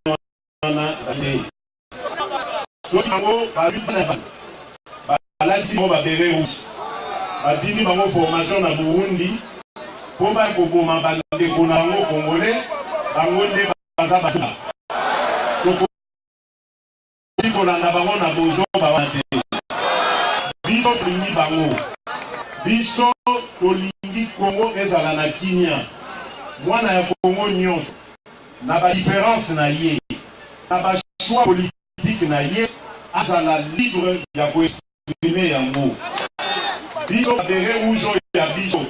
wana ezali te. Soki bango bazwi bana ya bato, balatisi bango ba beret rouge, batindi bango formation na Burundi mpo baya koboma bandeko na bango congolais, bango nde baza bato. Tokoki kolanda bango na bozoba wana te. Biso tolingi bango. Biso tolingi Congo ezala na kimia. Mwana ya Congo nyonso na ba difference na ye, na ba choix politique na ye, azala libre ya ko exprimer yango. Biso ba beret rouge oyo ya biso,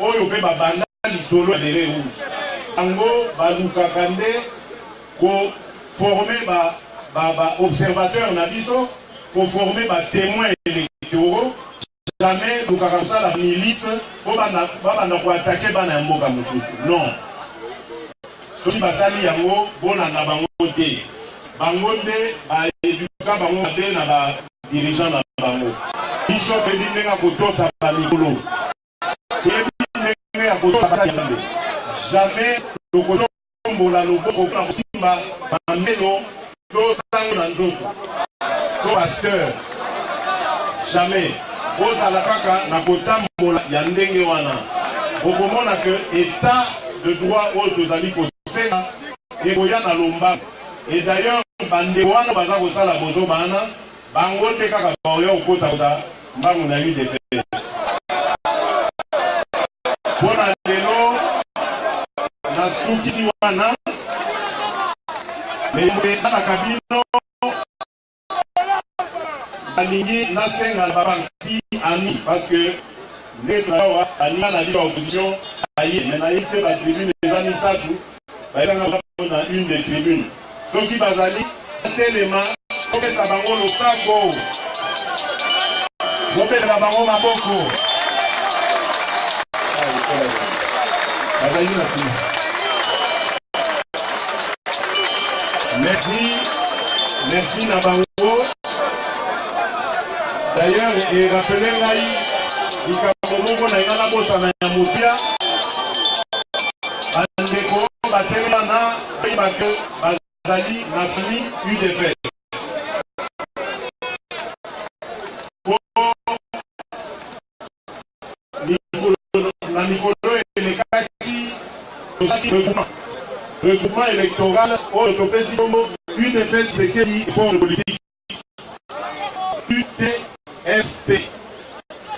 oyo pe ba banda lisolo ya beret rouge, bango balukaka nde ko former ba ba observateurs na biso, ko former ba temoins electoraux. Jamais balukaka kosala milice po babanda ko attaquer bana ya mboka mosusu. Non. Soki basali yango, bolanda bango te. Bango nde ba eduka bango mabe na ba dirigeants na bango. Biso toyebi ndenge ya kotosa ba mikolo. Toyebi ndenge ya kotosa basali ya Nzambe. Jamais tokotombola loboko mpona kosimba mamelo to sango na nzoto to pasteur. Jamais. Bozala kaka na kotambola ya ndenge wana, bokomona que etat de droit oyo tozali kosenga ekoya na lombango. Et d'ailleurs bandeko wana baza kosala bozoba wana, bango nde kaka baoya kokota mbangu na UDPS. Mpo na lelo nasukisi wana, mais natalaka bino, nalingi nasenga na baparti ami, parce que nde awa baninga na biso ya opposition baye, mais nayebi te, batribune eza misato, bayesanga na une des tribunes. Soki bazali, telema, kopesa bango losako, bopesela bango maboko. Bazali na nsima. Merci, merci na bango. D'ailleurs, erapele ngai likambo moko na ngai nabosana ya mopia. Bandeko batelema, bayeba ke bazali na famille UDPS. Po na mikolo elekaki tozali regroupement électoral oyo topesi kombo UDPS Tshisekedi force politique, UTFP.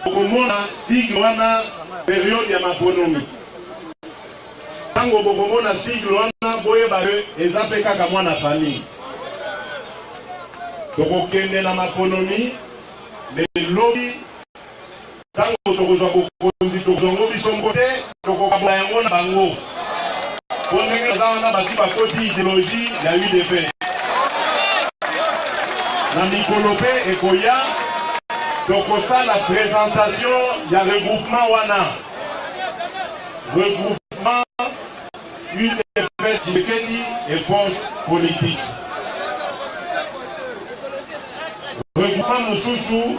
Bokomona sigle wana periode ya maponomi. Ntango bokomona sigle wana, boyeba ke eza mpe kaka mwana famille. Tokokende na maponomi, mais lobi ntango tokozwa bokonzi, tokozwa yango biso moko te, tokokabola yango na bango, mpo ndenge baza wana, basi bakoti idéologie ya UDPS. Na mikolo mpe ekoya, tokosala présentation ya regroupement wana, regroupement UDPS Tshisekedi et force politique. Regroupement mosusu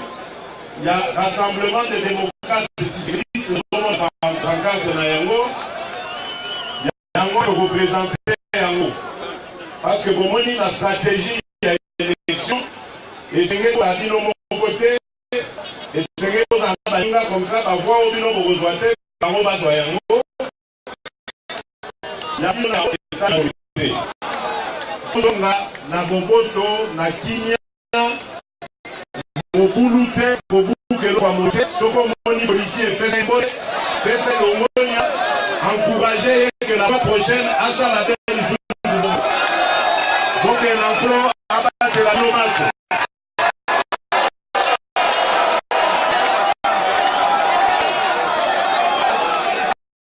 ya Rassemblement des démocrates tshisekedi, nazomona pancarte na yango. Yango tokopresente yango, parce que bomoni, na stratégie ya élection, esengeli kozala bino moko te, esengeli kozala na baninga. Comme ça, bavoix oyo bino bokozwa te, bango bazwa yango. Ya bino na esala te, kozonga na boboto, na kimia, mobulu te, kobuka eloko ya moto te. Soki omoni policier, epesa ye mbote, pesa elongonia, encourage ye que la fois prochaine asala te.